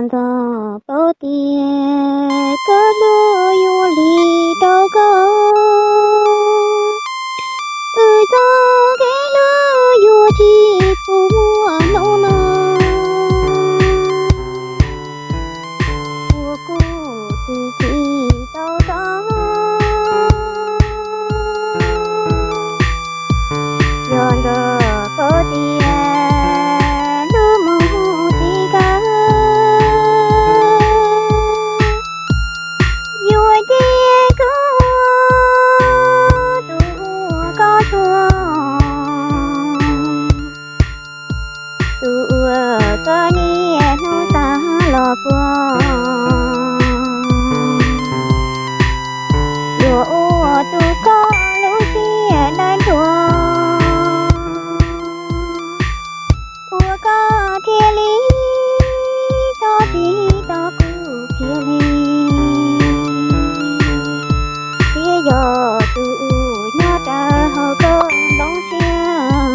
Nrog paub tias koj hlub yuav lig rau koj, wb txoj kev hlub yuav tsis pub muaj hnub no, uas kuv twb tsis tau txog. Yog nrog koj tias lub mus tsis kawg, yuav cia kuv tus uas koj tshua, tus uas koj niaj hnub xav los puag, yuav ua tus koj lub siab dawb ntuag, uas koj thiaj li tso tsis tau kuv kiag li. Thiab yog tus uas nyob rau hauv koj nplooj siab,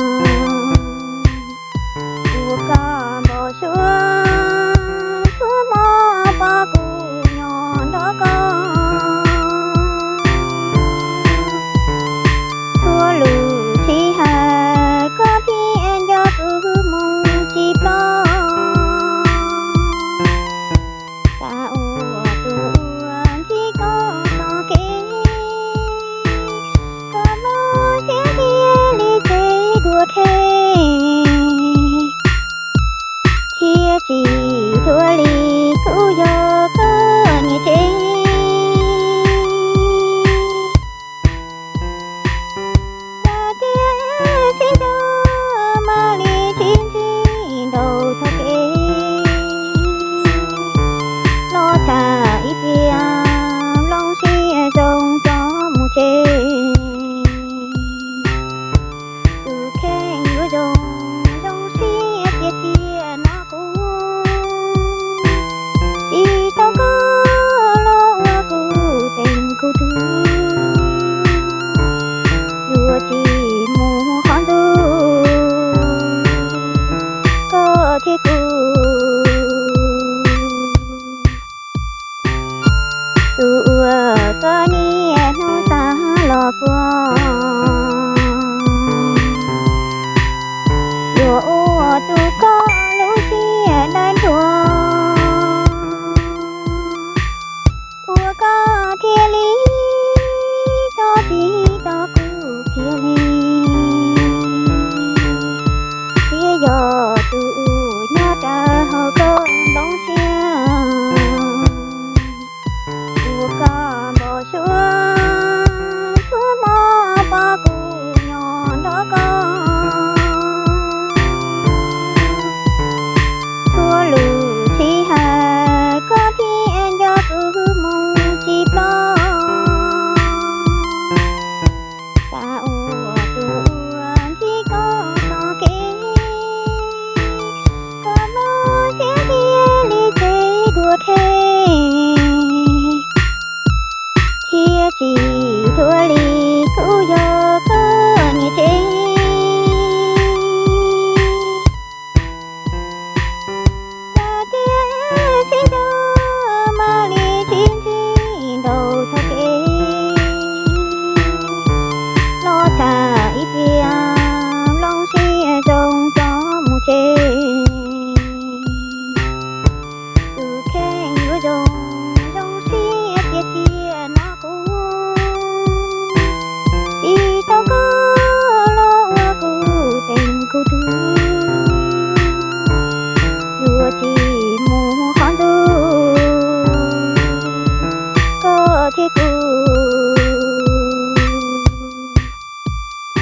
uas koj npau suav txhua hmo pom kuv nyob nrog koj. Txhua lus sij hawm koj thiaj nco kuv mus tsis ploj. Xav ua tus uas ntsib koj txoj kev, koj lub siab thiaj li txev dua qheb, thiab tsis dua li kuv yog koj niam tsev. Koj thiaj sib nco mam li sib ntsib ntau txoj kev, los txhais ib tiam nplooj siab zoo tso mus tsev. Tus kheej yuav zoo zoo siab tiag tiag no kuv tsis tau koj los ua kuv teem kuv tug, yuav tsis mus qhov ntuj koj thiab kuv. Tus uas koj niaj hnub xav los puag,